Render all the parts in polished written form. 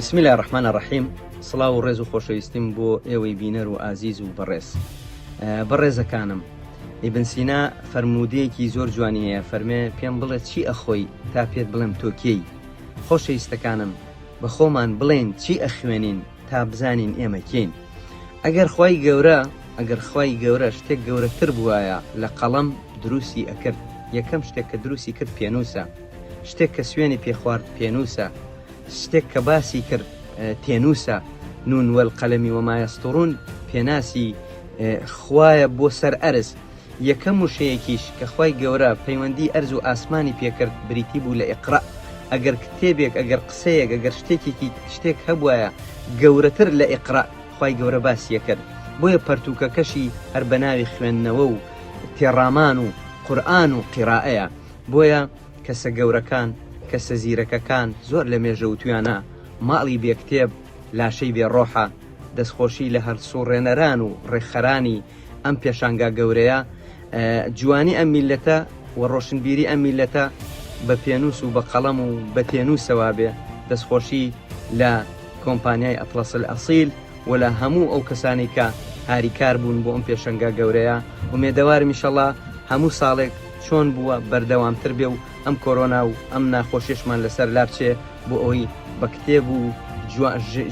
بسم اللە الرحمن الرحیم سڵاو و ڕێز و خۆشەویستیم بۆ ئێوەی بینەر و ئازیز و بەڕێز بەڕێزەکانم ئیبن سینا فەرموودەیەکی زۆر جوانی هەیە فەرمێ پێم بڵێ چی ئەخۆی تا پێت بڵێم تۆ کێی خۆشەویستەکانم بە خۆمان بڵێن چی ئەخوێنین تا بزانین ئێمە کێین ئەگەر خوای گەورە ئەگەر خوای گەورە شتێک گەورەتر بوایە لە قەڵەم دروستی ئەکرد یەکەم شتێک کە دروستی کرد پێنووسە شتێک کە سوێنی پێخوارد پێنووسە شتێک کە باسی کرد تێنووسە نون والقلم وما یسطرون پێناسی خوایە بۆ سەر ئەرز یەکەم وشەیەکیش کە خوای گەورە پەیوەندی ئەرز و ئاسمانی پێکرد بریتی بوو لە اقرا ئەگەر کتێبێک ئەگەر قسەیەک ئەگەر شتێکێکی شتێک هەبوایە گەورەتر لە اقرا خوای گەورە باسی ئەکرد بۆیە پەرتووکەکەشی هەر بە ناوی خوێندنەوە و تێڕامان و قورئان و قیرائەیە بۆیە کەسە گەورەکان کەسە زیرەکەکان زۆر لە مێژە وتویانە ماڵی بێ کتێب لاشەی بێ ڕۆحە دەستخۆشی لە هەڵسوڕێنەران و ڕێکخەرانی ئەم پێشانگا گەورەیە جوانی ئەم میللەتە و ڕۆشنبیری ئەم میللەتە بە پێنووس و بە قەڵەم و بە تێنووسەوە بێ دەستخۆشی لە کۆمپانیای ئەتڵەس ئەسیل و لە هەموو ئەو کەسانی کە هاریکار بوون بۆ ئەم پێشەنگا گەورەیە ئومێدەوارم ئیشەڵا هەموو ساڵێک چۆن بووە بەردەوامتر بێ و ئەم کۆرۆنا و ئەم ناخۆشیشمان لەسەر لابچێ بۆ ئەوەی بە کتێب و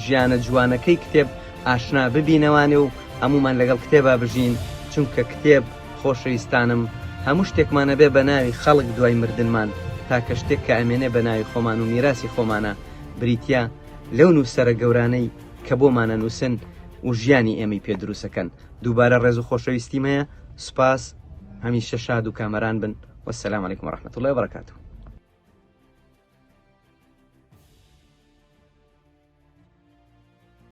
ژیانە جوانەکەی کتێب ئاشنا ببینەوانێ و هەموومان لەگەڵ کتێبا بژین چونکە کتێب خۆشەویستانم هەموو شتێکمان ئەبێ بە ناوی خەڵک دوای مردنمان تاکە شتێک کە ئەمێنێ بە ناوی خۆمان و میراسی خۆمانە بریتیە لەو نووسەرە گەورانەی کە بۆمان ئەنووسن و ژیانی ئێمەی پێ دروستەکەن دووبارە ڕێز و خۆشەویستیم هەیە سوپاس هەمیشە شاد و کامەران بن والسلام علیکم ورحمة الله وبرکاته.